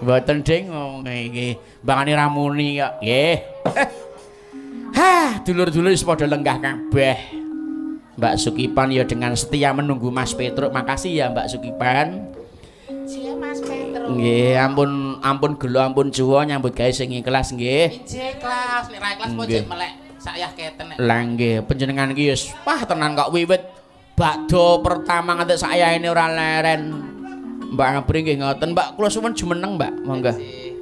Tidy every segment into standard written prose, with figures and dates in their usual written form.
Mboten ding ngomong iki. Mbangane ramuni kok. Nggih. Hah, dulur-dulur wis padha lenggah kabeh. Mbak Sukipan ya dengan setia menunggu Mas Petruk. Makasih ya, Mbak Sukipan. Cie, Mas Petruk. Nggih, ampun ampun gelo, ampun juwa, nyambut gawe sing ikhlas nggih. Ije ikhlas, nek ra ikhlas pojok melek sayah keten nek. Lah nggih, panjenengan iki wis wah tenan kok, wiwit bakdo pertama nganti sayahene ora leren. Mbak Apri nggih ngoten, Mbak, kula suwun jumeneng, Mbak. Monggo.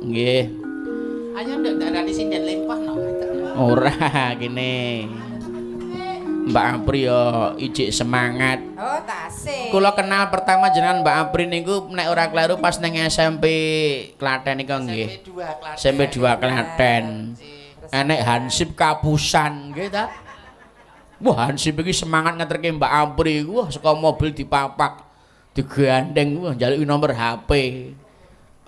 Nggih. Ayo ndek darani sinden lempah no. Ora kene. Mbak Apri yo ijik semangat. Oh, tasih. Kula kenal pertama jenengan Mbak Apri niku nek ora kleru pas ning SMP Klaten niku nggih. SMP 2 Klaten. SMP 2 Klaten. Enek Hansip kapusan nggih ta? Wah, Hansip iki semangat ngeterke Mbak Apri. Wah, saka mobil dipapak, digandeng, wah, njaluki nomor HP.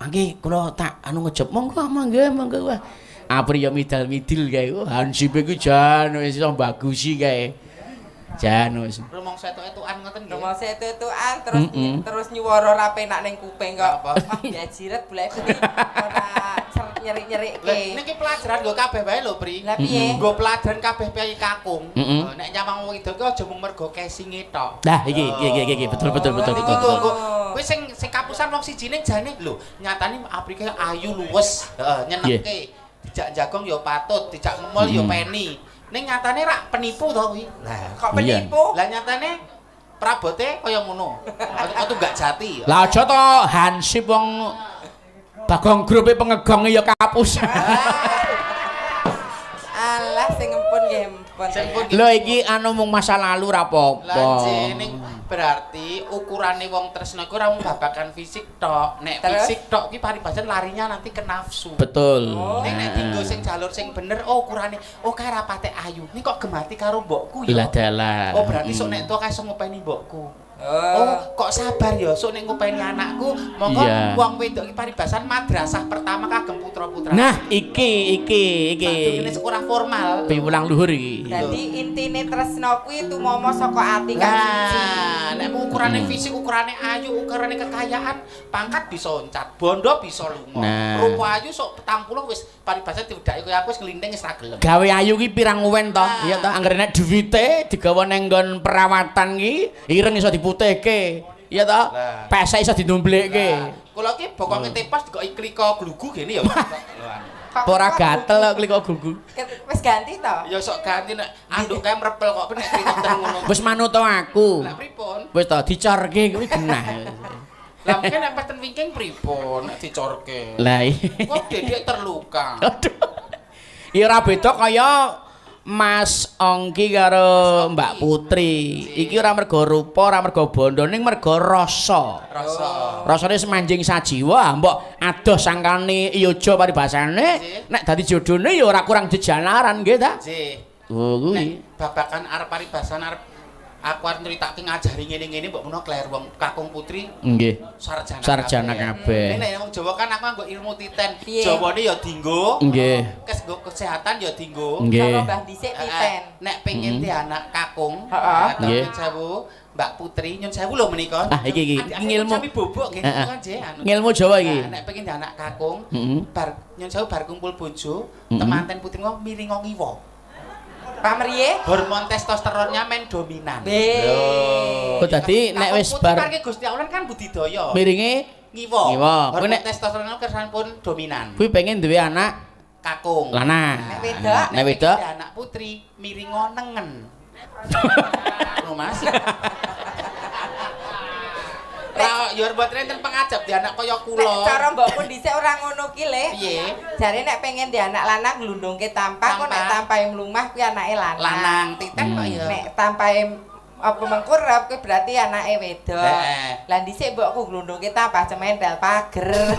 Mangke kula tak anu ngejep, monggo monggo monggo, wah. Apri ya midal-midil kae. Wah, Hansip iki jan wis iso bagusi kae. Jan wis. Rumangsa etuk-etukan ngoten nggih. Rumangsa etuk-etukan terus terus nyuwara ra penak ning kuping kok. Apa? Wah, jajiret buleke ora nyerik-nyerikke. Lah niki pelajaran nggo kabeh wae lho, Pri. Lah piye? Nggo pelajaran kabeh piye kakung. Nek nyawang wong wedok ki aja mung mergo casinge tok. Lah iki iki iki iki betul betul betul Iki betul. nggo nggo kuwi sing sing kapusan wong siji ning jane lho, nyatane Aprike ayu luwes, heeh, nyenengke. Dijak jagong ya patut, dijak memol ya peni. Ning nyatane rak penipu to kuwi. Lah, Kok penipu? Lah nyatane prabote kaya ngono. Atau enggak jati. Lah aja to Hansip, wong Bagong grupe pengegonge ya kapusan. Alah, sing empun nggih empun. Sing empun. Lho, iki anu mung masa lalu, ra apa-apa. Lah ning berarti ukurane wong tresno iku ora mung babagan fisik tok. Nek Terus? fisik tok ki paribasan larinya nanti ke nafsu. Betul. Oh. Ning nek dinggo sing jalur sing bener, oh ukurane, oh kae ra patek ayu. Ini kok gemati karo mbokku ya. Lah dalah. Oh, berarti sok nek tuwa kae iso ngopeni mbokku. Oh. Oh, kok sabar ya, sok nek ngopeni anakku, monggo wong wedok iki paribasan madrasah pertama kagem putra-putra. Nah, iki iki iki. Sadurunge sekolah formal. Piwulang luhur iki. Dadi intine tresno kuwi tumomo saka ati kang suci. Lah, nek mung ukurane fisik, ukurane ayu, ukurane kekayaan, pangkat bisa loncat, bondo bisa lunga. Nah. Rupa ayu sok 40 wis paribasan diwedhaki kaya aku wis nglinting wis ra gelem. Gawe ayu ki pirang uwen to? Nah. Iya to, anggere nek duwite digawa nang nggon perawatan ki ireng iso diputihke. Iya to? Lah. Pesek iso dinumblekke. Lah, kula ki bokonge tepas dikoki klika glugu gene ya. Kok Apa ora kok gatel kok kliko gugu? Wis ganti to? Ya sok ganti nek anduk kae mrepel kok nek klika ngono. Wis manut to aku. Lah pripun? Wis to dicorke kuwi genah. Lah mungkin nek peten wingking pripun nek dicorke? Lah iya. Kok dedek terluka. Aduh. Ya ora beda kaya Mas Ongki karo Mbak Putri. Iki ora mergo rupa, ora mergo bondo, ning mergo rasa. Rasa. Rasane semanjing sajiwa, mbok adoh sangkane yojo paribasane, nek dadi jodone ya ora kurang jejanaran nggih ta? Nggih. Oh kuwi. Nek babakan arep paribasan arep aku arep nyritake ngajari ngene-ngene mbok menawa kleru, wong kakung putri sarjana. Sarjana kabeh. Nek nek wong Jawa kan aku nganggo ilmu titen. Piye? Jawane ya dinggo. Kes nggo kesehatan ya dinggo. Cara Mbah dhisik titen. Nek pengen di anak kakung, atau nyun sewu, Mbak Putri, nyun sewu lho menika. Ah, iki, iki. Adik-adik Ngilmu. sami bobok nggih, kan nggih anu. Ngilmu Jawa iki. Nah, nek pengen di anak kakung, bar nyun sewu bar kumpul bojo, temanten putri kok miringa ngiwa. Pamriye? Hormon testosteronnya men dominan. Be. Oh, dadi nek wis bar bar Gusti Allah kan budidaya. Miringe ngiwa. Ngiwa. Kuwi Hormon nek testosteron kersanipun dominan. Kuwi pengen duwe anak kakung. Lanang. Nek wedok? Nek wedok pengen anak putri miringa nengen. Ngono, Mas. Ra yo mboten enten pengajap di anak kaya Nek kula. cara mbokku dhisik ora ngono ki, Le. Piye? Jare nek pengen di anak lanang glundungke tampah, kok nek Tampah. tampahe mlumah kuwi anake lanang. Lanang titen kok ya. Nek tampahe apa mengkurep kuwi berarti anake wedok. Heeh. Lah dhisik mbokku glundungke tampah cementel pager.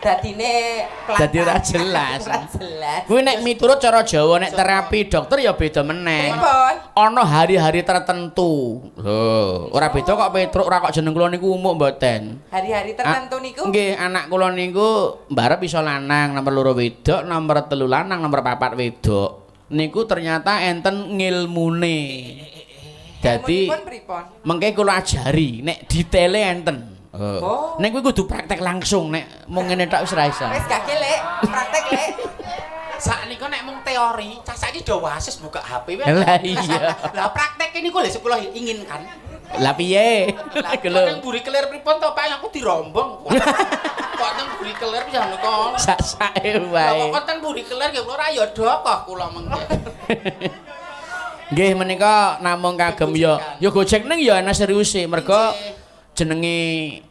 Dadine pelan. Dadi ora jelas. Ora jelas. Kuwi nek miturut cara Jawa, nek terapi dokter ya beda meneh. Pripun? Ana hari-hari tertentu. Lho, ora beda kok Petruk, ora kok jeneng kula niku umuk mboten. Hari-hari tertentu niku? Nggih, anak kula niku mbarep iso lanang, nomor loro wedok, nomor telu lanang, nomor papat wedok. Niku ternyata enten ngilmune. Dadi Ilmunipun pripun? Mengke kula ajari nek detaile enten. Oh. Nek kuwi kudu praktek langsung, nek mung ngene tok wis ra iso. Wis gak lek, praktek lek. Saknika nek mung teori, cah saiki do wasis buka HP wae. Lah iya. Lah praktek niku lho sing kula inginkan. Lah piye? Lah Iku kok lho. nang mburi kelir pripun to, Pak? Aku dirombong. Kok nang mburi kelir pisan kok. Sak-sake Lah wae. kok konten mburi kelir ya kula ora ya dokoh kula mengke. Nggih menika namung kagem ya ya gojek ning ya ana seriuse mergo jenenge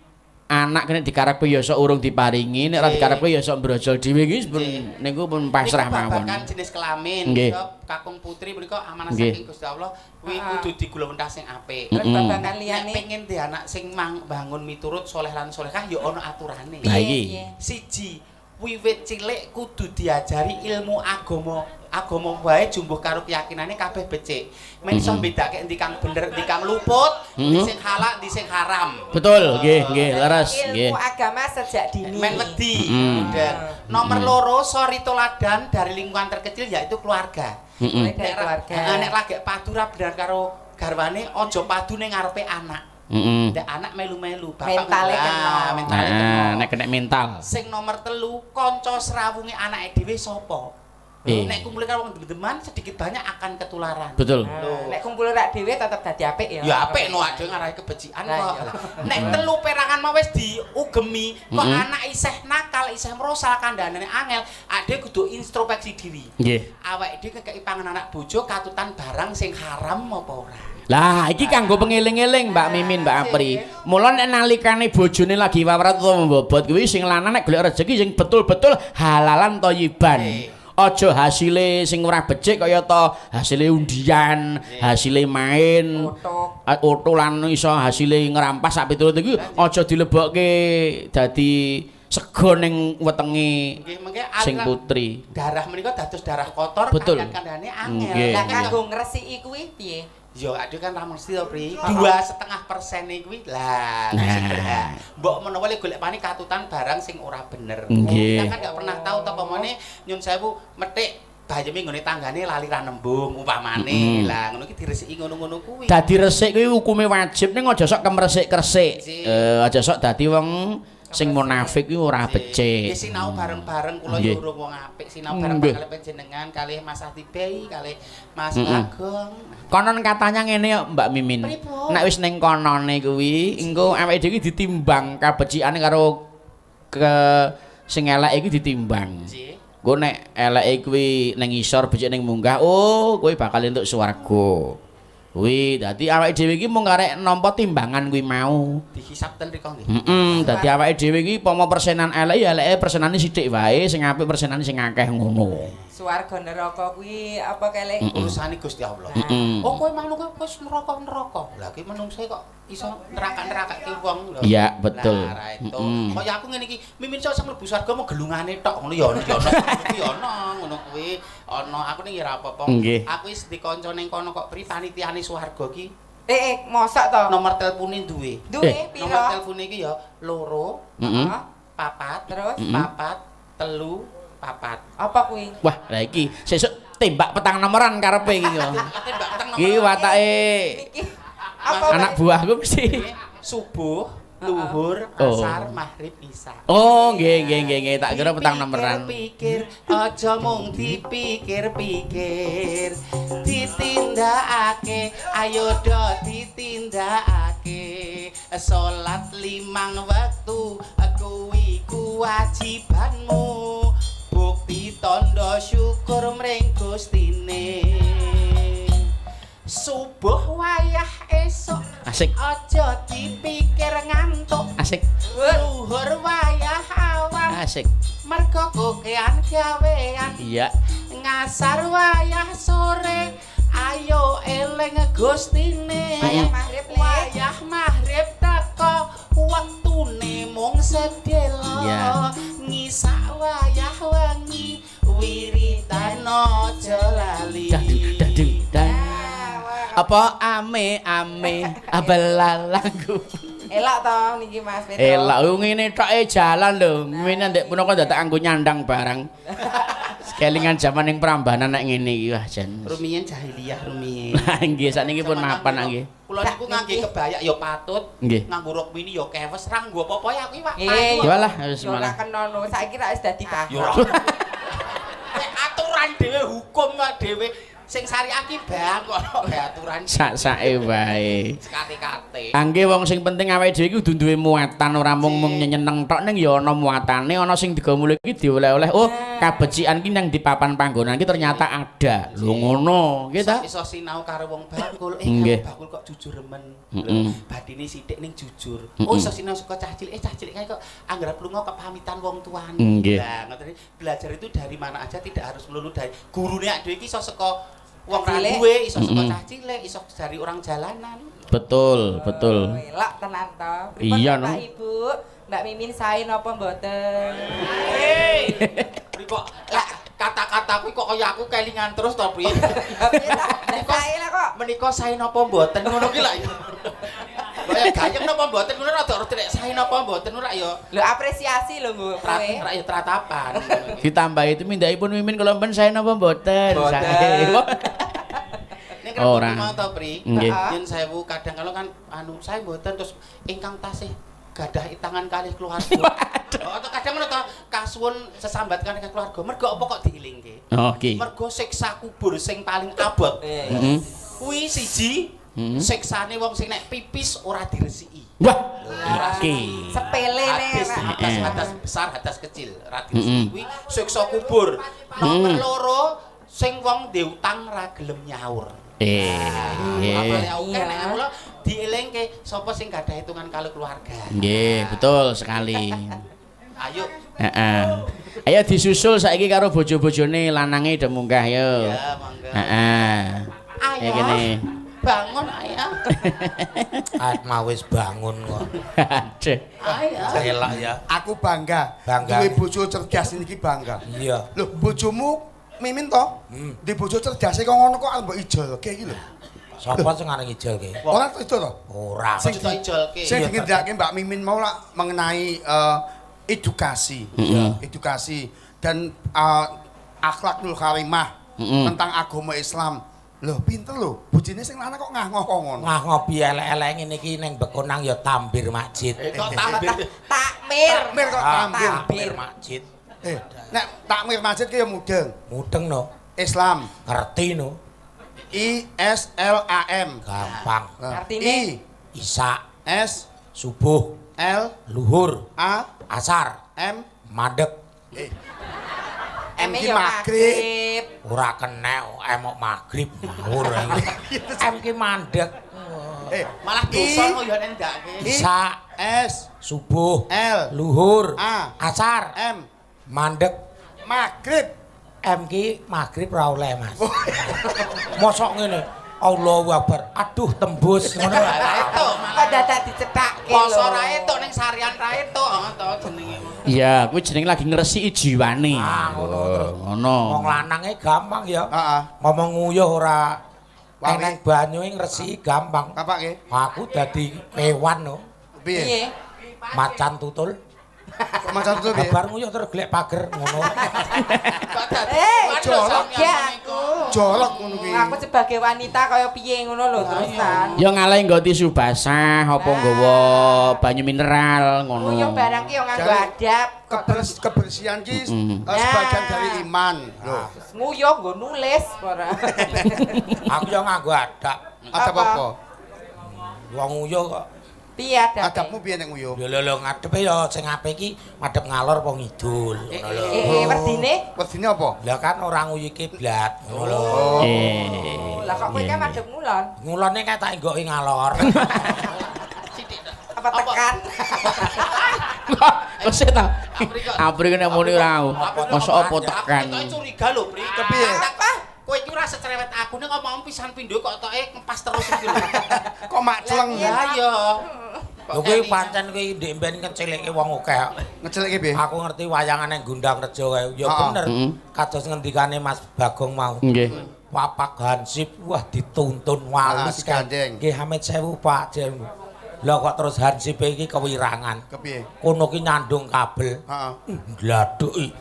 anak kena dikarepke ya sok urung diparingi, nek ora dikarepke ya sok mbrojol dhewe iki pun niku pun pasrah Niku mawon. babagan jenis kelamin, menika kakung putri menika amanah saking Gusti Allah kuwi kudu digulawentah sing apik. Terus babagan Nek liyane pengen di anak sing bangun miturut soleh lan solehah ya ana aturane. Lah iki. Piye? Siji, wiwit cilik kudu diajari ilmu agama. Agama wae jumbuh karo keyakinane kabeh becik. Men iso mbedake endi kang bener, endi kang luput, endi sing halal, endi sing haram. Betul, nggih, nggih, leres, nggih. Ilmu agama sejak dini. Men wedi. Dan nomor loro, sori toladan dari lingkungan terkecil yaitu keluarga. Mulai dari Nek keluarga. Nek lagi padu ra bener karo garwane, aja padu ning ngarepe anak. Ndak anak melu-melu, bapak Mentale kena. Mentale Nah, kena. nek kena mental. Sing nomor telu, kanca srawunge anake dhewe sapa? Nek kumpul karo wong demen sedikit banyak akan ketularan. Betul. Nah, nek kumpul rak dhewe tetep dadi apik ya. Ya apik no ade ngarahi kebecikan Lah, kok. iya. Nek telu perangan mau wis diugemi, kok anak isih nakal, isih merosal kandhanane angel, ade kudu introspeksi diri. Nggih. Awake dhewe kekeki pangan anak bojo katutan barang sing haram apa ora? Lah, iki kanggo pengeling-eling Mbak Mimin, Mbak Apri. Mula nek nalikane bojone lagi wawrat utawa mbobot kuwi sing lanang nek golek rezeki sing betul-betul halalan thayyiban. Aja hasile sing ora becik kaya ta hasile undian, hasile main, Otok. oto lan iso hasile ngrampas sak piturut iki aja dilebokke dadi sego ning wetenge Nggih, mengke sing aliran putri. darah menika dados darah kotor, Betul. kandhan-kandhane angel. Nggih. Lah kanggo ngresiki kuwi piye? Yo aduh kan ra mesti to, Pri. 2,5% kuwi. Lah, kuwi sing Nah. berhak. Mbok menawa le golek pani katutan barang sing ora bener. Nggih. Kita kan gak pernah tahu to pamane nyun sewu metik bayeme nggone tanggane lali ra nembung umpamane. Lah ngono iki diresiki ngono-ngono kuwi. Dadi resik kuwi hukume wajib ning aja sok kemresik-kresik. Nggih. Aja sok dadi wong sing munafik kuwi ora becik. Nggih sinau bareng-bareng kula Nggih. yo urung wong apik, sinau bareng-bareng kalih panjenengan, kalih Mas Atibei, kalih Mas Bagong. Konon katanya ngene yo Mbak Mimin. Pripun? Nek wis ning konone kuwi engko awake dhewe iki ditimbang kabecikane karo ke sing elek iki ditimbang. Nggih. Engko nek eleke kuwi ning ngisor becik ning munggah, oh kowe bakal entuk swarga. Kuwi dadi awake dhewe iki mung karek nampa timbangan kuwi mau. Dihisab ten riko nggih. Dadi awake dhewe iki pomo persenan elek ya eleke persenane sithik wae, sing apik persenane sing akeh ngono. Swarga neraka kuwi apa kelek? Urusane Gusti Allah. Oh kowe manuk kowe wis neraka-neraka. Lah ki menungso kok iso neraka-nerakake wong lho. Iya, betul. Lah ra itu. Kaya aku ngene iki, mimin sok sing mlebu swarga mau gelungane tok ngono ya ono ya ono kuwi ono ngono kuwi. Ono aku ning ya ora apa-apa. Aku wis dikanca ning kono kok pri panitiane swarga ki. Mosok to? Nomor telepone duwe. Duwe piro? Nomor telepone iki ya 2 4 Terus 4 3 4. Apa kuwi? Wah, lah iki sesuk tembak petang nomoran karepe iki kok. Tembak petang nomoran. Iki watake Iki apa anak buahku mesti. Subuh, luhur, asar, maghrib, isya. Oh, nggih nggih nggih nggih, tak kira petang nomoran. Pikir, aja mung dipikir-pikir, ditindakake, ayo do ditindakake. Salat 5 wektu kuwi kewajibanmu. Bukti tondo syukur mring Gustine. Subuh wayah esuk Asik. Aja dipikir ngantuk. Asik. Luhur wayah awan. Asik. Mergo kokean gawean. Iya. Ngasar wayah sore. Ayo eling Gustine. Wayah maghrib, Le. Wayah maghrib teko wektune mung sedelo. Iya. Ngisak wayah wengi wiritan aja lali. Dadung dadung dan. Apa ame ame abelalangku. Elok to niki Mas Petro. Elok ngene toke jalan lho. Ngene ndek punaka dadak anggo nyandang barang. Kelingan jaman ning Prambanan nek ngene iki wah jan. Rumiyin jahiliyah rumiyin. Lah nggih sakniki pun mapan nggih. Kula niku ngangge kebaya ya patut, nganggo rok mini ya kewes, ra nggo apa-apa ya aku iki Pak. Nggih. Walah wis Yo ora malah. kena no, saiki ra wis dadi Ya paham. ora. Nek aturan dhewe hukum dhewe sing syariah ki bang kok gawe aturan Sak-sake wae. sekate-kate. Angge wong sing penting awake dhewe iki kudu duwe muatan ora mung mung nyeneng tok ning ya ana muatane ana sing digawa iki dioleh-oleh. Oh, kabecikan ki nang di papan panggonan ki ternyata ada. Lho ngono, nggih ta? Iso sinau karo wong bakul, Nggih. karo bakul kok jujur remen. Heeh. Batine sithik ning jujur. Oh iso sinau saka cah cilik, cah cilik kae kok anggere lunga kepamitan wong tuane. Nggih. Lah ngoten iki, belajar itu dari mana aja tidak harus melulu dari gurune awake dhewe iki iso saka wong ra Cilik. duwe, iso saka cah cilik, iso dari orang jalanan. Betul, betul. Elok tenan to. Pripun, Iya, Bapak no. Ibu, Mbak Mimin sae napa mboten? Hei, Pri kok lah kata-kata kuwi kok kaya aku kelingan terus to, Pri. Piye ta? Lah sae lah kok. Menika sae napa mboten ngono ki lah ya. Kaya gayeng napa mboten ngono rada rada nek sae napa mboten ora ya. Lho apresiasi lho nggo kowe. Rak ya tratapan. Ditambahi itu mindakipun Mimin kula mben sae napa mboten? Mboten. Sae. Ning Ora. mau to, Pri. Nggih. Yen sewu kadang kalau kan anu saya mboten terus ingkang tasih gadah itangan kalih keluarga. Oh, atau kadang ngono to, kasuwun sesambat kalih keluarga. Mergo apa kok diilingke? Oke. Mergo siksa kubur sing paling abot. Heeh. Kuwi siji siksane wong sing nek pipis ora diresiki. Wah, iki. Sepele nek. Hadis hadas hadas besar hadas kecil ora diresiki kuwi siksa kubur. Nomor loro sing wong ndek utang ra gelem nyaur. Nggih. Oke nek kula dielingke sapa sing gadah hitungan karo keluarga. Nggih, betul sekali. Ayo. Heeh. Ayo disusul saiki karo bojo-bojone lanange do munggah yo. Ya, monggo. Heeh. Ayah. Ya kene. Bangun ayah. Arep mau wis bangun kok. Aduh. Ayah. Elak ya. Aku bangga. Bangga. Duwe bojo cerdas niki bangga. Iya. Lho, bojomu Mimin to? Di bojo cerdas kok ngono kok arep mbok ijolke iki lho. Sapa sing arep ngijolke? Ora itu to? Ora. Sing Aja ijolke. Sing dingendhake Mbak Mimin mau lah mengenai edukasi. Edukasi dan akhlakul karimah tentang agama Islam. Lho, pinter lho. Bojone sing lanang kok ngah-ngoh kok ngono. Ngah ngopi elek-elek ngene iki ning Bekonang ya tambir masjid. Kok tambir. Takmir. Takmir kok tambir. Tambir masjid. Nek takmir masjid ki ya mudeng. Mudeng no. Islam. Ngerti no. I S L A M. Gampang. Artine? I Isa S subuh L luhur A asar M mandek. M M ki ya maghrib. Ora kena emok maghrib ngawur. M ki mandek. Malah dosa kok ya nek ndake. Isa S subuh L luhur A asar M mandek. Maghrib. M ki maghrib ora oleh Mas. Mosok ngene Allahu Akbar. Aduh tembus ngono. Ora etuk Kok dadak dicethake lho. Poso ra etuk ning sarian ra etuk to jenenge. Iya, kuwi jenenge lagi ngresiki jiwane. Ah, ngono terus. Ngono. Wong lanange gampang ya. Heeh. Ngomong nguyuh ora Wani. eneng banyuhe ngresiki gampang. Kapake? Aku dadi kewan no. Piye? Piye? Macan tutul. Kok macan tutul piye? Kabar nguyuh terus glek pager ngono. Kok dadi Eh, jorok ya aku. Jorok ngono kuwi. Aku sebagai wanita kaya piye ngono lho terusan. Ya ngalahi nggo tisu basah apa nggawa banyu mineral ngono. Nguyuh barang ki yo nganggo Jare- adab kok Kebersihan ki sebagian Nah. dari iman. Lho, nguyuh nggo nulis ora. Aku yo nganggo adab. adab Apa? apa? Wong nguyuh kok. Piye adabe? Adabmu piye nek nguyuh? Lho lho lho ngadepe ya sing apik iki madhep ngalor apa ngidul ngono lho. Werdine? Wedine apa? Lah kan ora nguyuh kiblat ngono lho. Lah kok kowe kan madhep ngulon? Ngulone kae tak enggoki ngalor. Apa tekan? Kok sik ta? Apri nek muni ora. Mosok apa tekan. Aku curiga lho, Pri. Kepiye? Apa? Kowe iki ora secerewet aku nek ngomong pisan pindho kok toke ngepas terus iki lho. Kok mak celeng? Lah iya. Lho kuwi pancen kuwi ndek mben kecilike wong akeh. Ngeceleke piye? Aku ngerti wayangane Gundang Rejo kae. Ya bener. Kados ngendikane Mas Bagong mau. Nggih. Papak Hansip wah dituntun walus digandeng. Nggih amit sewu Pak. Lah kok terus Hansip iki kewirangan. Kepiye? Kono ki nyandung kabel. Heeh. Gladhuki.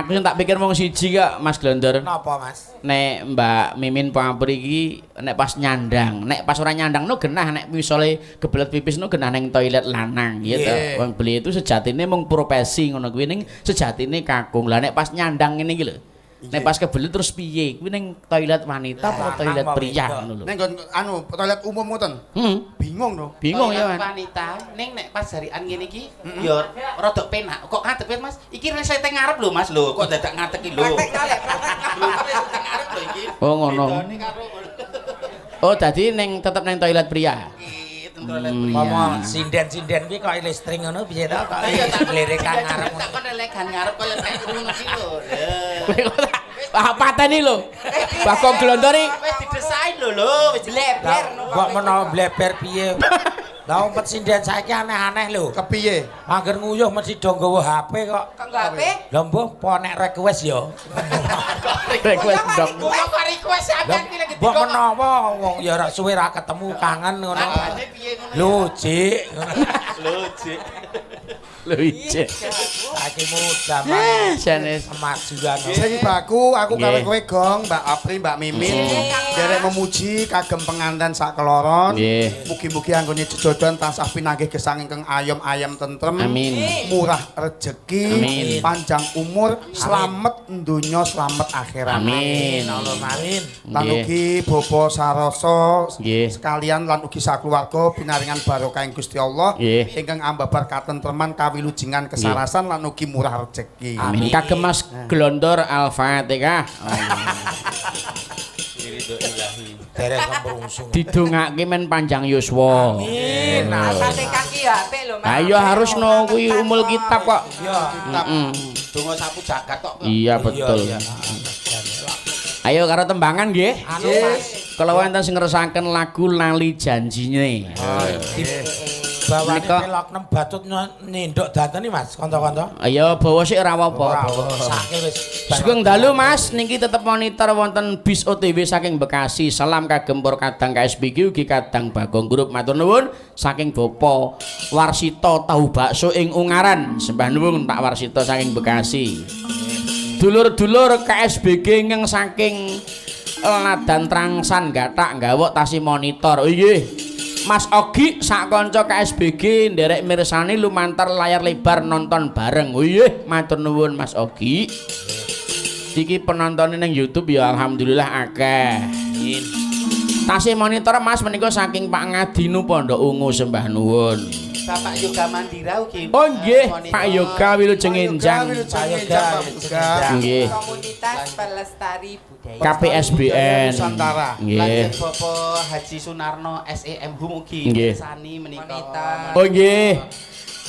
Aku sing tak pikir mung siji kok Mas Glondor. Napa, Mas? Nek Mbak Mimin Pampri iki nek pas nyandang, nek pas ora nyandang no genah, nek misale kebelet pipis no genah ning toilet lanang ya to. Wong beli itu sejatine mung profesi ngono kuwi ning sejatine kakung. Lah nek pas nyandang ngene iki lho. Nek pas kebelet terus piye? Kuwi ning toilet wanita apa toilet pria ngono lho. Ning anu toilet umum ngoten. Bingung no. Bingung ya, Mas. Wanita ning nek pas jarian ngene iki ya rada penak. Kok ngadep Mas? Iki resete ngarep lho Mas lho, kok dadak ngadeg iki lho. Praktek lek praktek. Lho resete ngarep lho iki. Oh ngono. Oh, dadi ning tetep ning toilet pria. Toilet pria. Ngomong sinden-sinden kuwi kok listring ngono piye to kok lirikan ngarep. Tak kon lelegan ngarep kaya nek ngono iki lho. Wah, pateni lho. Bagong Glondor iki wis didesain lho lho, wis bleber. Mbok menawa bleber piye? Lah umpet sinden saiki aneh-aneh lho. Kepiye? Angger nguyuh mesti do nggawa HP kok. Kok nggo HP? Lah mbuh po nek request ya. Request dong. Kok request sampean iki lagi. Mbok menawa wong ya ora suwe ra ketemu kangen ngono. Lho, Jik. Lho, Jik. Lho, Jik. Saiki mu jaman kemajuan. Sing baku aku karo kowe Gong, Mbak Apri, Mbak Mimin. Nderek memuji kagem penganten sakeloron. Mugi-mugi anggone jejodohan tansah pinanggih gesang ingkang ayom-ayem tentrem. Amin. Murah rejeki, panjang umur, slamet donya, slamet akhirat. Amin. Amin. Lan ugi bapa sarasa sekalian lan ugi sakeluarga pinaringan barokah ing Gusti Allah ingkang ambabar katentreman kawilujengan kesarasan lan ugi murah rejeki. Amin. Kagem Mas Glondor Al-Fatihah. Didongake men panjang yuswa. Amin. Al-Fatihah ki ya apik lho Mas. Ayo harus no kuwi umul kitab kok. Iya. Heeh. Donga sapu jagat kok. Iya betul. Ayo karo tembangan nggih. Anu Mas, kalau wonten sing ngersakaken lagu Lali Janjine. Bawane pelok nem batut ninduk danten iki Mas, kanca-kanca. Ayo bawa sik ora apa-apa. Sake wis. Sugeng dalu Mas, niki tetep monitor wonten bis OTW saking Bekasi. Salam kagem para kadang KSBG ugi kadang Bagong Grup. Matur nuwun saking Bapak Warsito tahu bakso ing Ungaran. Sembah nuwun Pak Warsito saking Bekasi. Dulur-dulur KSBG ingkang saking Ladan Trangsan Gathak Gawok tasih monitor. Oh nggih. Mas Ogi sak kanca KSBG nderek mirsani lumantar layar lebar nonton bareng. Oh nggih, matur nuwun Mas Ogi. Iki penontone ning YouTube ya alhamdulillah akeh. Tasih monitor Mas menika saking Pak Ngadinu Pondok Ungu sembah nuwun. Bapak Yoga Mandira ugi. Oh nggih, Pak Yoga wilujeng enjang. Pak Yoga. Nggih. Komunitas Pelestari Budaya KPSBN Nusantara. Nggih. Bapak Haji Sunarno SEM Hum ugi mirsani menika. Oh nggih.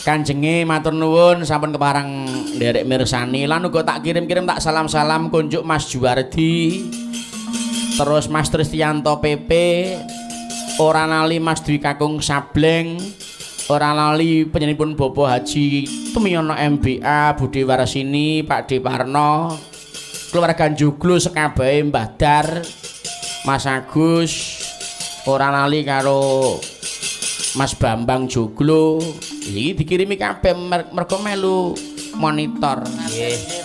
Kanjenge matur nuwun sampun kepareng nderek mirsani lan uga tak kirim-kirim tak salam-salam kunjuk Mas Juwardi. Terus Mas Tristianto PP, ora lali Mas Dwi Kakung Sableng, ora lali panjenenganipun Bapak Haji Tumiono MBA, Budi Warsini, Pak D Parno, keluarga Joglo sekabehe Mbah Dar, Mas Agus, ora lali karo Mas Bambang Joglo. Iki dikirimi kabeh mergo melu monitor. Nggih.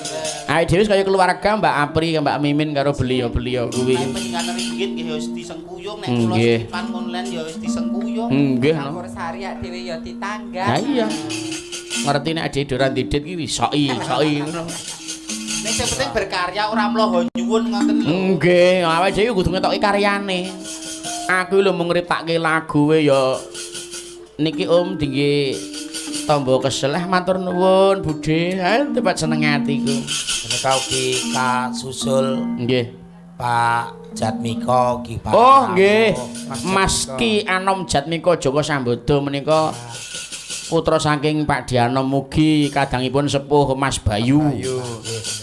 Ayo dhewe kaya keluarga Mbak Apri, Mbak Mimin karo beliau-beliau kuwi. Panjenengan ringgit nggih ya wis disengkuyung, nek kula selipan online ya wis disengkuyung. Nggih. Campur sari dhewe ya ditangga. Ha iya. Ngerti nek dhewe ora didit iki soki, soki ngono. Nek sing penting berkarya ora mloho nyuwun ngoten lho. Nggih, awake dhewe kudu ngetoki karyane. Aku lho mung ngripake lagu we ya niki Om dingge tombo kesel matur nuwun Budhe. Ha tepat seneng atiku. Menika ugi kasusul nggih Pak Jatmiko ugi Pak. Oh nggih. Mas Ki Anom Jatmiko Joko Sambodo menika putra saking Pak Dianom mugi kadangipun sepuh Mas Bayu.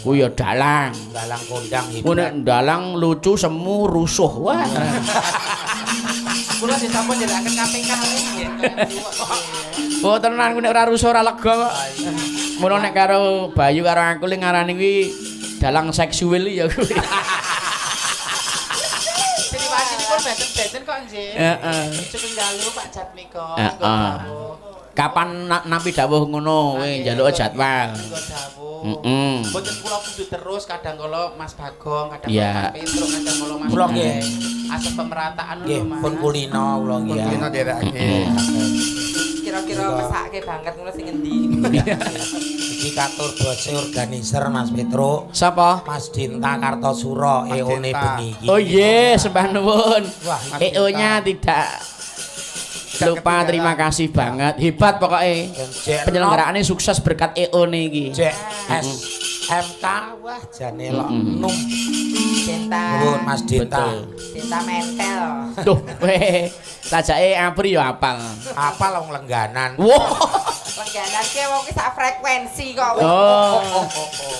Kuwi ya dalang. Dalang kondang hebat. Ku nek dalang lucu semu rusuh. Wah. Kula sih sampun nyerakaken kaping kalih nggih. Oh tenan ku nek ora rusuh ora lega kok. Mula nek karo Bayu karo aku ling ngarani kuwi dalang seksual ya kuwi. Siniwasinipun benten-benten kok nggih. Heeh. Sugeng dalu Pak Jatmiko. Heeh. Kapan nampi dawuh ngono kowe njaluk jadwal. Heeh. Mboten kula kudu terus kadang kala Mas Bagong, kadang kala Mas Petro, kadang kala Mas. Kula nggih. Asep pemerataan lho Mas. Pun kulino kula nggih. Pun kulino nderekake. Kira-kira mesake banget ngono sing endi? Iki katur bose organizer Mas Petro. Sapa? Mas Dinta Kartosuro EO-ne bengi iki. Oh iya, sembah nuwun. EO-nya tidak lupa, terima kasih banget. Hebat pokoknya. Penyelenggaraannya sukses berkat EO niki. JS MK wah jane lok num. Dinta. Nuwun Mas Dinta. Dinta mentel. Duh, weh. Sajake Apri ya apal. Apal wong lengganan. Wah. Lengganan ki wong ki sak frekuensi kok. Oh.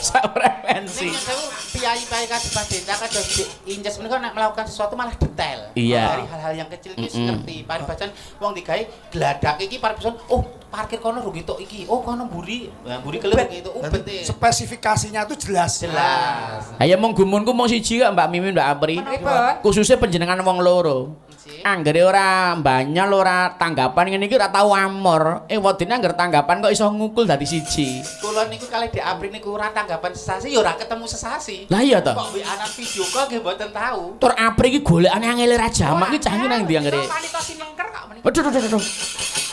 Sak frekuensi. Ning sewu piyayi-piyayi kados Mas Dinta kados Inces menika nek melakukan sesuatu malah detail. Iya. Dari hal-hal yang kecil iki ngerti. Paribasan wong digawe gladak iki paribasan oh parkir kono rung entuk iki. Oh kono mburi. Mburi kelep gitu. Ubet. Spesifikasinya itu jelas. Jelas. Ha ya mung gumunku mung siji kok Mbak Mimin Mbak Apri. Khususnya panjenengan wong loro. Anggere ora banyol ora tanggapan ngene iki ora tau amor. Wedine angger tanggapan kok iso ngukul dadi siji. Kula niku kalih Dek Apri niku ora tanggapan sesasi ya ora ketemu sesasi. Lah iya to. Kok WA-an video call nggih mboten tau. Tur Apri iki golekane angele ra jamak iki cah iki nang ndi anggere. Wanita sinengker kok menika. Aduh aduh aduh.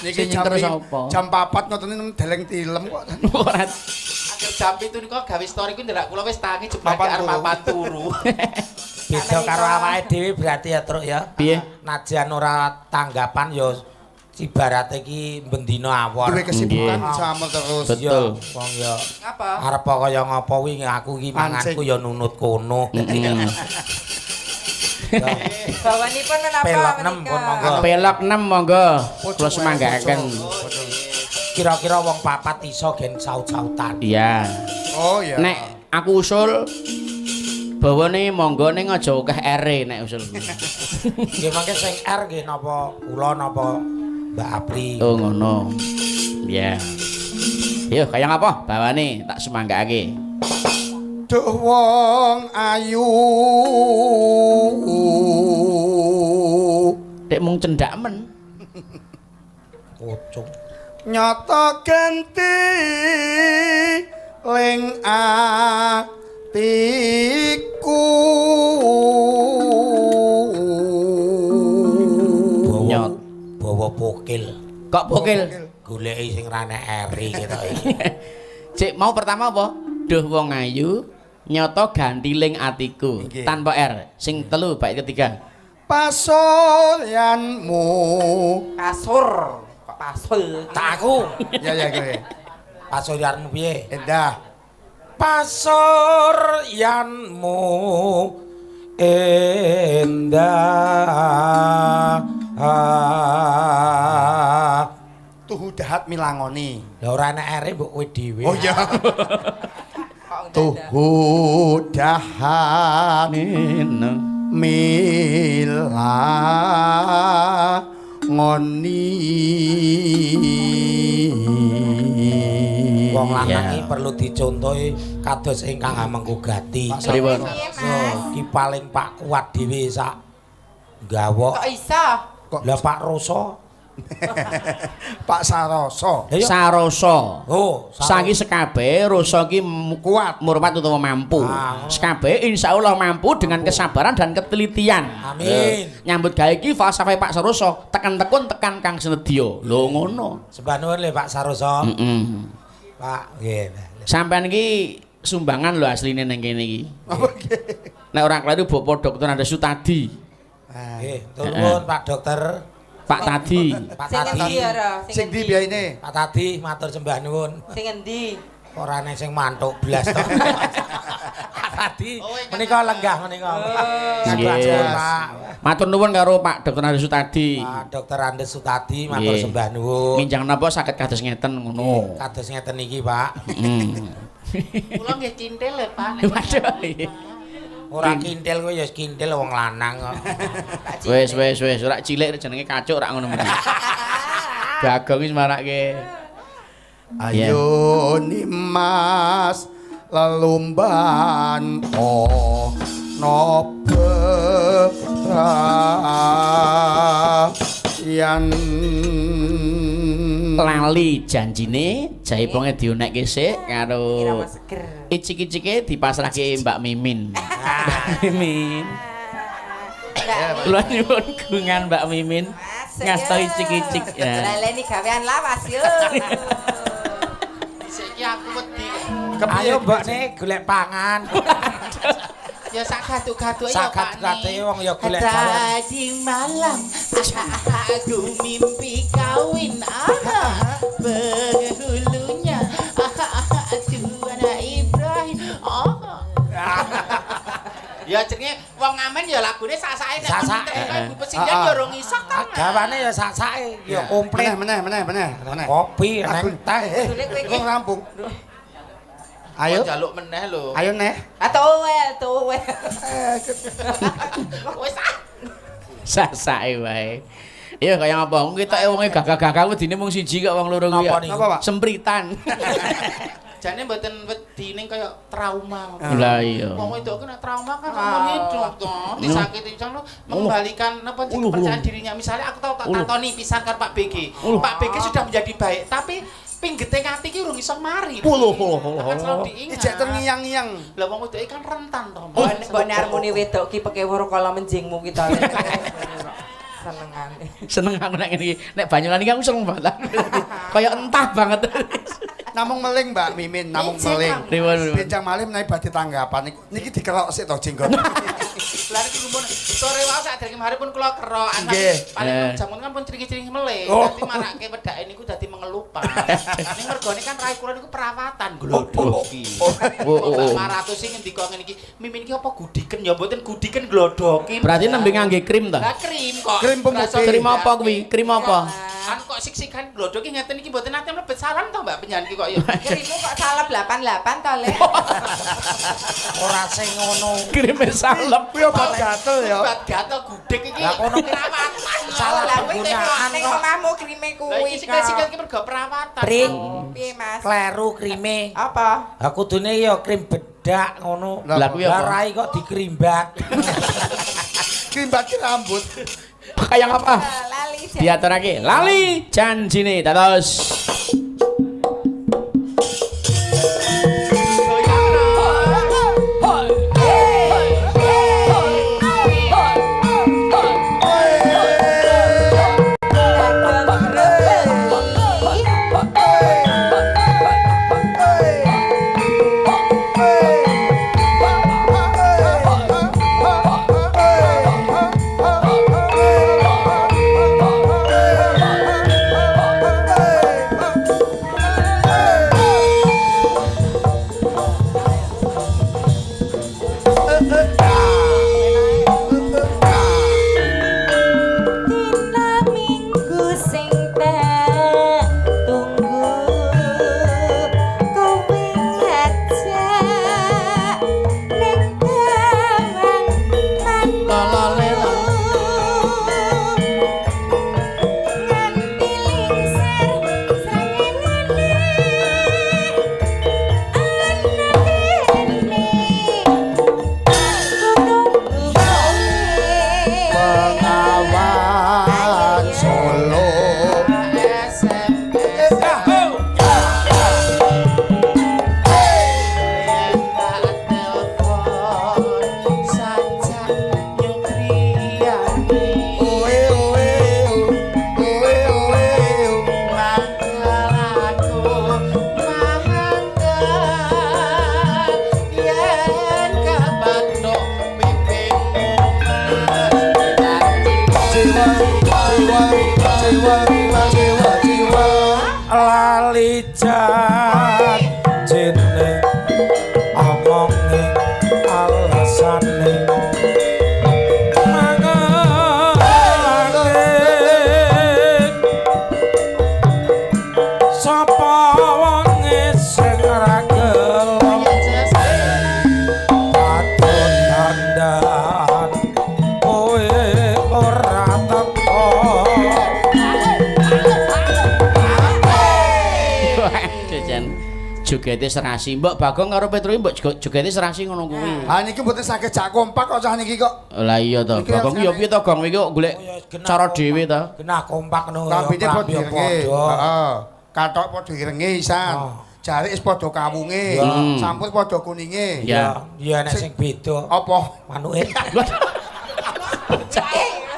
Niki jam 4 ngoten niku deleng tilem kok. Ora. Angger jam 7 niku gawe story ku ndelok kula wis tangi jebak arep papan turu. Beda karo awake dhewe berarti ya Truk ya. Piye? Najan ora tanggapan ya ibarate iki bendina awor. Duwe kesibukan sama terus. Betul. Wong ya. Ngapa? Arep kaya ngapa kuwi aku iki manganku ya nunut kono. Bawanipun menapa Pelok 6 pun monggo. Pelok 6 monggo. Kula semanggaaken. Kira-kira wong papat iso gen saut-sautan. Iya. Oh iya. Nek aku usul bawane monggo ning aja akeh R nek usul. Nggih mangke sing R nggih napa kula napa Mbak Apri. Oh ngono. Iya. Yo kaya ngapa bawane tak semanggakake. Duh wong ayu. Dek mung cendak men. Pocong. Nyata ganti ling atiku. Bawa pokil. Kok pokil? Goleki sing ra nek eri ketok iki. Cek mau pertama apa? Duh wong ayu nyata gantiling atiku tanpa R. Sing telu bait ketiga. Pasuryanmu. Kasur. Kok pasul? Tak aku. Ya ya kowe. Pasuryanmu piye? Endah. Pasuryanmu endah. Tuhu dahat milangoni. Lah ora enek ere mbok kowe dhewe. Oh iya. Tuhu dahat milangoni. Wong lanang iki perlu dicontohi kados ingkang Hamengku Gati. Pripun? Ki paling Pak kuat dhewe sak gawok. Kok iso? Lah Pak Roso. Pak Saroso. Saroso. Oh, saiki sekabehe rasa iki kuat, murmat utawa mampu. Sekabehe insyaallah mampu dengan kesabaran dan ketelitian. Amin. Nyambut gawe iki falsafah Pak Saroso, tekan tekun tekan kang senedya. Lho ngono. Sembah nuwun lho Pak Saroso. Heeh. Pak, nggih. Sampeyan iki sumbangan lho asline ning kene iki. Nek ora kleru Bapak Dokter Andes Sutadi. Nggih, nuwun Pak Dokter. Pak Tadi. Pak Tadi. Sing ndi biyaine? Pak Tadi matur sembah nuwun. Sing endi? Ora ana sing mantuk blas to. Pak Tadi menika lenggah menika. Nggih. Matur nuwun karo Pak Dokter Andes Sutadi. Pak Dokter Andes Sutadi matur sembah nuwun. Minjang napa saged kados ngeten ngono. Kados ngeten iki, Pak. Kula nggih kintil lho, Pak. Waduh. Ora kintil kowe ya kintil wong lanang kok. Wis wis wis ora cilik jenenge kacuk ora ngono mesti. Bagong wis marake. Ayo nimas lelumban ono bebrayan. Lali janjine jaiponge dionekke sik karo Irama seger. Icik-icike dipasrahke Mbak Mimin. Mbak Mimin. Mbak Kula nyuwun gungan Mbak Mimin. Masuk, Ngasto yo. icik-icik ya. Laleni gawean lawas yo. Dhisik iki aku wedi. Ayo mbokne golek pangan. Ya sak gatuk-gatuke ya Sak gatuk-gatuke wong ya golek gawean. Tadi malam aku mimpi kawin aha penghulunya aha Tuan Ibrahim aha. Ya jenenge wong ngamen ya lagune sak-sake nek Sak-sake. ibu pesinden ya rong iso ta. Mas. Gawane ya sak-sake ya komplit. Meneh meneh meneh meneh. Kopi Lagu neng teh. Golek kowe iki. Wong rampung. Ayo Ayo. njaluk meneh lho. Ayo neh. Ah towel, towel. Wis ah. Sak-sake wae. Iya kaya ngapa? Wong ketoke wonge gagah-gagah wedine mung siji kok wong loro kuwi. Napa niku? Napa, Pak? Sempritan. Jane mboten wedi ning kaya trauma. Lah iya. Wong wedok ki nek trauma kan seumur hidup to. Disakiti pisan lho mengembalikan napa Uluh, kepercayaan uluh. dirinya. Misalnya aku tau tak Uluh. tantoni pisan karo Pak BG. Uluh. Pak BG sudah menjadi baik, tapi pinggete ati ki urung iso mari. Uluh, uluh, uluh, Akan selalu uluh. diingat. Ijek terngiang-ngiang. Lah wong wedok iki kan rentan to. Mbok nek armune wedok ki pekewuh kala menjingmu ki to. Senengane. Seneng aku nek ngene iki. Nek Banyulan iki aku seneng banget. Kaya entah banget. Namung meling Mbak Mimin, namung Ijek, meling. Kang. Pripun, pripun. Bencang malih menawi badhe tanggapan niku niki dikerok sik to jenggot. Lah niki gumun sore wau sadurunge mari pun kula kerok. Nggih. Paling Eh. jam kan pun cringi-cringi melih. Oh. Dadi marake wedake niku dadi mengelupas. Ning mergone kan rai kula niku perawatan glodok iki. Oh, oh, oh. Mbak 500 sing ngendika ngene iki, Mimin iki apa gudiken ya mboten gudiken glodoki. Berarti nembe ngangge krim ta? Lah krim kok. Krim pemutih. Krim apa kuwi? Krim apa? Kan kok sik-sikan glodok iki ngeten iki mboten nate mlebet saran to Mbak penyanyi kok ya. Kirimu kok salep 88 to, Le. Ora sing ngono. Krime salep. Kuwi obat gatel ya. Obat gatel gudeg iki. Lah kono perawatan. Salah Lah kuwi penggunaan ning kok. omahmu krime Lah kuwi. iki sikil-sikil iki mergo perawatan. Pring. Piye, Mas? Kleru krime. Apa? Lah kudune ya krim bedak ngono. Lah kuwi Lah apa? rai kok dikrimbak. Krimbaki rambut. Kaya apa? Lali. Diaturake lali janjine dados. Dina minggu sing tak tunggu kowe ngajak ning tawang Lalalela. nganti lingsir srengenge ana kene aku tunggu kowe. Bengawan Solo. SMS telepon sajak nyukriyani Oe oe oe oe. mangkel aku mangkel yen kapathok pipingmu Jiwa jiwa jiwa jiwa jiwa. Lali janjine omonge alasane mangalake sapa wonge sing ora gelem patut dandan kowe ora teko. Jajan. Jogete serasi. Mbok Bagong karo Petro iki mbok jogete serasi ngono kuwi. Ha niki mboten saged jak kompak kok cah niki kok. Lah iya to. Iki Bagong ya piye to Gong iki kok golek Oh, ya, genah cara kompak. dhewe to. Genah kompak ngono ya. Lambene padha klambi ya irenge. padha. Heeh. Kathok padha irenge isan. Oh. Jarik wis padha kawunge, Hmm. sampur padha kuninge. Ya. Iya nek sing beda Apa? manuke. Pak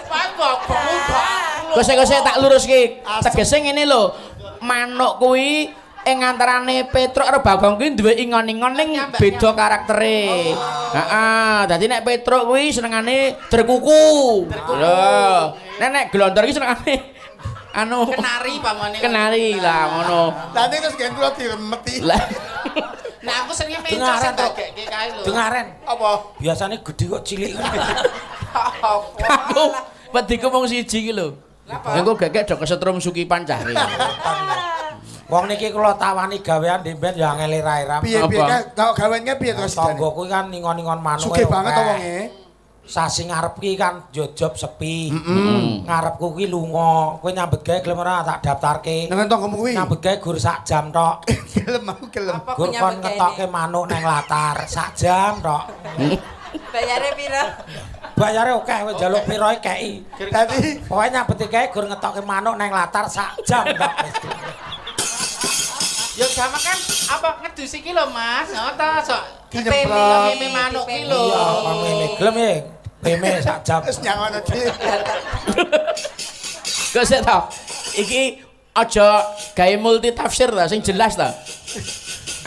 Bagong kok. Kose-kose tak luruske. Tegese ngene lho. Manuk kuwi ing antarane Petruk karo Bagong kuwi duwe ingon-ingon ning beda karaktere. Heeh, dadi nek Petruk kuwi senengane derkuku. Lho, nek nek glondor iki senengane anu Kenari pamane. kenari lah ngono. Lah niki terus gen kula diremeti. Lah Nah aku seringe mencok Dengaren, sing Tok. bagekke kae lho. Dengaren. Apa? Biasane gedhe kok cilik. Apa? aku wediku mung siji iki lho. Engko gegek do kesetrum sukipan cah iki. Wong niki kula tawani gawean ndek ya angel ra-ra. Piye-piye Apa? kae gawenke piye terus sidane? Tangga kuwi kan ningon-ningon manuke. Sugih banget to akeh. wonge. Sasi ngarep ki kan jojob sepi. Ngarepku ki lunga. Kowe nyambet gawe gelem ora tak daftarke. Nang tanggamu kuwi. Nyambet gawe gur sak jam tok. Gelem aku gelem. Apa Gur ku kon nyambut gawe ngetokke manuk nang latar sak jam tok. Bayare piro? Bayare akeh kowe njaluk piro kei. Dadi Pokoke nyambet gawe gur ngetokke manuk nang latar sak jam tok. Ya gampang kan apa ngedusi iki lho Mas. Oh ta sok dinyemplot. ngene manuk ki lho. Iya, kon ngene gelem ya. Peme sak jam. Wis nyangono dhewe. Kok sik to. Iki aja gawe multi tafsir ta sing jelas ta.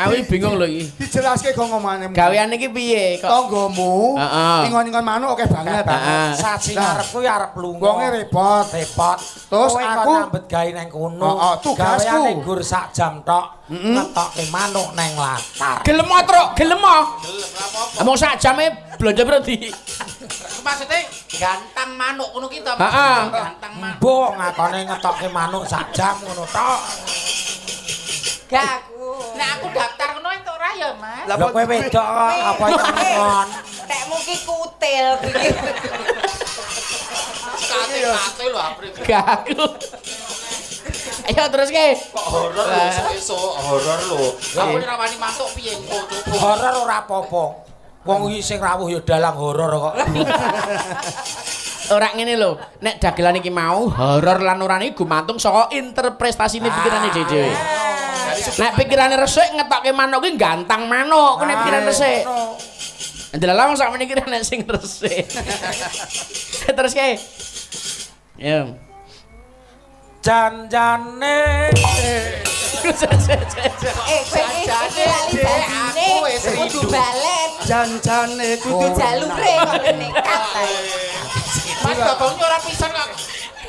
Aku iki bingung lho iki. Dijelaske kok ngomongane. Gaweane iki piye kok? Tanggamu Heeh. ingon-ingon manuk akeh banget. Heeh. Sasi Lah. ngarep kuwi arep lunga. Wonge repot. Repot. Terus Kowe kon aku- nyambet gawe nang kono. Heeh, tugasku. Gaweane gur sak jam tok. Ngetokke manuk nang latar. Gelem o, Truk, gelem o. Gelem ora apa-apa. Mong sak jame blonjo piro di? Maksudnya gantang manuk ngono ki to. Heeh. Gantang manuk. Mbok ngakone ngetokke manuk sak jam ngono tok. Gak aku. Nek aku daftar ngono entuk ora ya Mas? Lah Lah kowe wedok kok apa ingon? Tekmu ki kutil kuwi. Kate-kate lho Apri. Gak aku. Ayo terus ke. Kok horor lho esuk-esuk, horor lho. Aku ora wani masuk piye engko coba. Horor ora apa-apa. Wong iki sing rawuh ya dalang horor kok. Ora ngene lho, nek dagelan iki mau horor lan ora iki gumantung saka interpretasine pikirane dhewe-dhewe. Nek pikirane resik ngetokke manuk kuwi gantang manuk, kuwi nek pikirane resik. Ndelala wong sak meniki nek sing resik. Terus ke. Yo. Janjane Eh, kowe iki iki lali janjine. Aku wis Kudu rindu. balen. Janjane Kudu jalure kok nekat ae. Mas Bagongnya ora pisan kok.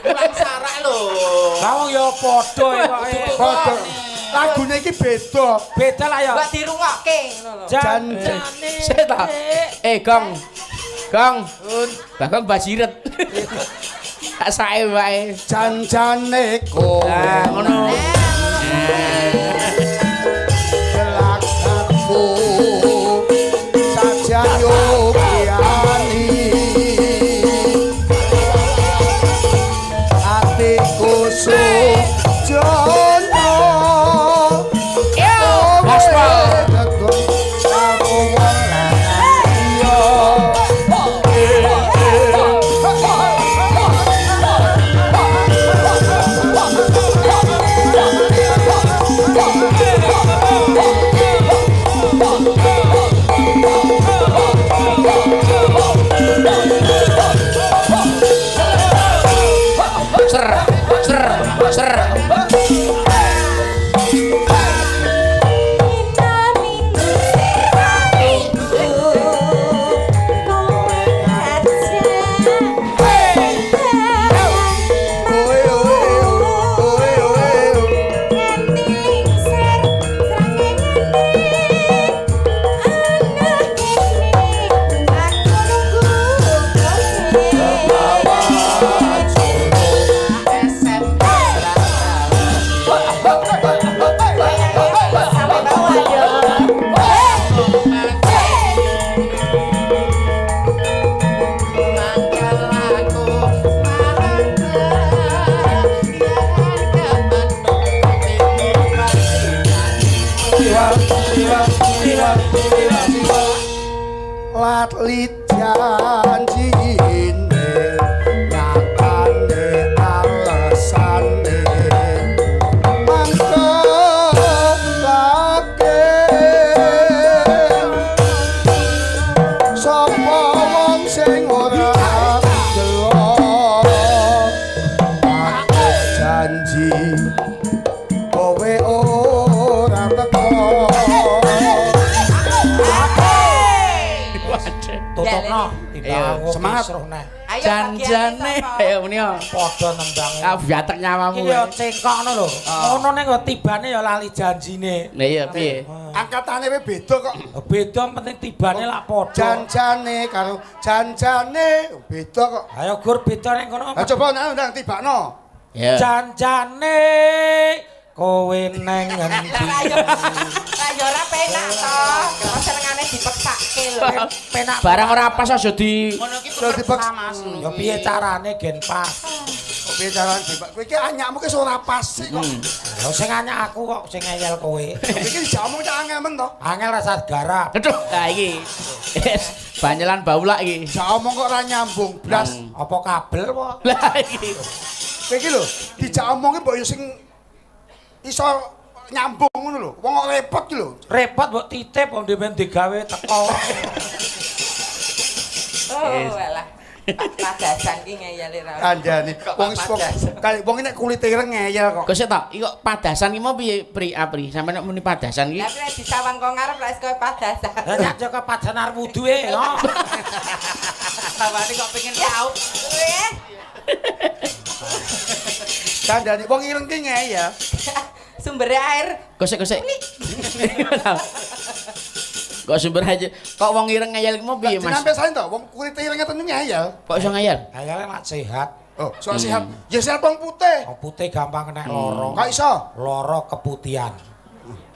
Kurang sarak lho. Lah wong ya padha kok. Padha. Lagune iki beda. Beda lah ya. Mbok dirungokke ngono lho. Janjane. Sik ta. Eh, Gong. Gong. Bagong bajiret. Tak sae wae. Janjane kowe. Lah ngono. Gelakku saja yogiani atiku sujono Yo, gaspol. karo wong liya. Ser, ser, ser. Oe oe oe oe. Sampai bawah yo. Wah. Fadli janjine nyatane alesane mangkelake sapa wong sing ora gelo aku janji kowe ora teko. Tutupno timbang Semangat. kisruh neh. Ayo Janjane ayo muni yo. Padha nembang. Ah biatek nyawamu. Iki yo cengkokno lho. Ngono ning kok tibane ya lali janjine. Lah iya piye? Angkatane we beda kok. Beda penting tibane lak padha. Janjane karo janjane beda kok. Ayo gur beda ning kono. Ha coba nang ndang tibakno. Ya. Janjane kowe neng ngendi? Lah yo ora penak to. Kok senengane dipeksake lho. Penak Barang ora pas aja di Ngono ki Terus pemeriksa Mas. Ya piye carane gen pas? Kok piye carane tibak? Kowe iki anyakmu ki ora pas sih kok. Ya sing anyak aku kok sing ngeyel kowe. Kowe iki dijak omong cak angel men to. Angel rasa garap. Aduh, lah iki. Wis banyelan baulak iki. Jak omong kok ora nyambung blas. Apa kabel apa? Lah iki. Kowe iki lho, dijak omong ki mbok yo sing iso nyambung ngono lho. Wong kok repot ki lho. Repot mbok titip wong dhewe digawe teko. Oh, alah. Pak Padasan ki ngeyele ra. Kandhane wong wong kaya wong nek kulite ireng ngeyel kok. Kok sik ta, iki kok padasan iki mau piye Pri Apri? Sampe nek muni padasan iki. Lah nek disawang kok ngarep lek kowe padasan. Lah nek jaga padan arep wudu e, yo. Bawane kok pengen raup. Kowe Kandhane wong ireng ki ngeyel. sumber air Kok sik kok sik. Kok sumber aja. Kok wong ireng ngeyel iki mau piye Mas? Jenampe saen to, wong kulite ireng ngeten ngeyel. Kok iso ngeyel? Ngeyele lak sehat. Oh, soal sehat. Ya sehat wong putih. Wong putih gampang kena loro. Kok iso? Loro keputihan.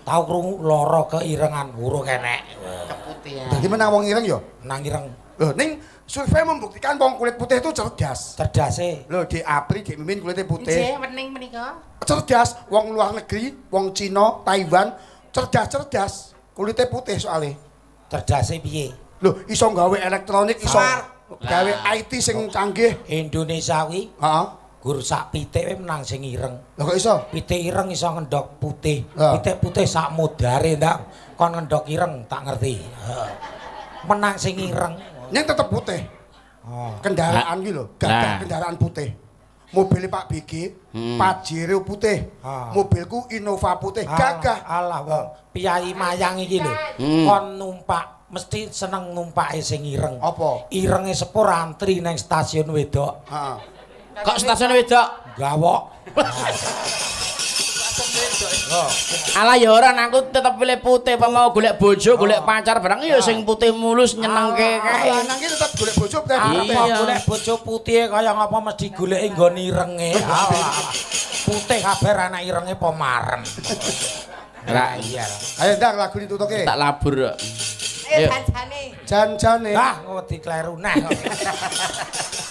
Tau krungu loro keirengan urung enek. Keputihan. Dadi menang wong ireng ya. Nang ireng Loh, ning survei membuktikan wong kulit putih itu cerdas. cerdase. Loh, di Apri, di Mimin kulitnya putih. Nggih, wening menika. Cerdas, wong luar negeri, wong Cina, Taiwan, cerdas-cerdas. Kulitnya putih soalnya. Cerdase piye? Loh, iso gawe elektronik, iso Smart. gawe IT sing canggih. Indonesia kuwi Heeh. gur sak pitik wae menang sing ireng. Lho kok iso? Pitik ireng iso ngendhok putih. Lah. Pitik putih sak modare ndak kon ngendhok ireng tak ngerti. Heeh. Menang sing ireng. Ning tetep putih. Oh. Kendaraan ki lho, gagah Nah. kendaraan putih. Mobilnya Pak BG, Pajero putih. Ah. Mobilku Innova putih, gagah. Alah wong piyayi mayang iki lho. Kon numpak mesti seneng numpake sing ireng. Apa? Irenge sepur antri nang stasiun wedok. Heeh. Kok stasiun wedok? Gawok. Alah ya ora aku tetep pilih putih apa mau golek bojo, golek pacar barang ya sing putih mulus nyenengke kae. Lanang ki tetep golek bojo putih. Arep Iya. golek bojo putih kaya ngapa mesti goleki nggon irenge. Alah. Putih kabeh anak irenge apa marem. Ra Iya. Ayo ndang lagu ditutuke. tak labur kok. ayo Ayo. janjane. Jan-jane. Dah wedi kleru neh kok.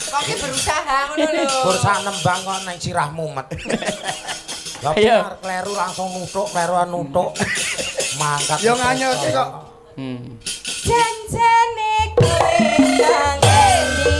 Kok ki berusaha ngono lho. Bursa nembang kok nang sirah mumet. Lah Ayo. bener, kleru langsung nuthuk, kleruan nuthuk. Mangkat. Ya nganyelke kok. Janjane kowe nang endi?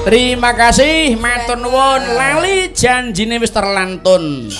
Terima kasih matur nuwun lali janjine wis terlantun.